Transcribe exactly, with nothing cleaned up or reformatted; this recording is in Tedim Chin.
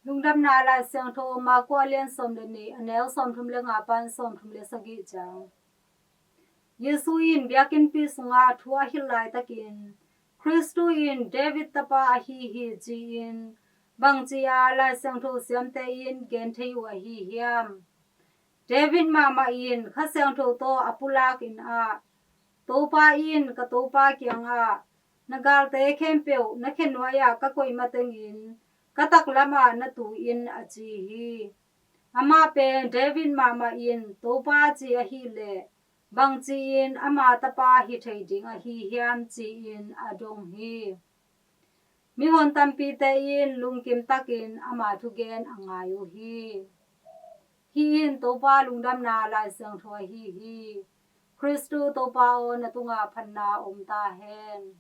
Lungdamna Lai Siangtho Mark a lian sawm le nih, a neu sawmthum le nga pan sawmthum le sagih ciang. Jesu in biakinnpi sungah thu a hilh laitakin, Khristu in David tapa ahi hi ci-in bangci-a Lai Siangtho siamte in gen thei uh ahi hiam? David mahmah in Kha Siangtho tawh a pulak in ah, Topa in ka Topa kiangah, na galte khempeuh na khenuai-ah ka koih matengin ka taklamah na tu in, a ci hi. Amah pen David mahmah in Topa ci ahih leh, bangci-in ama tapa hi thei ding ahi hiam ci-in a dong hi. Mihon tampite in lungkim takin ama thugen a ngai uh hi. Hih in Topa Lungdamna Lai Siangtho ahi hi. Khristu Topa aw, na tungah phatna om ta hen.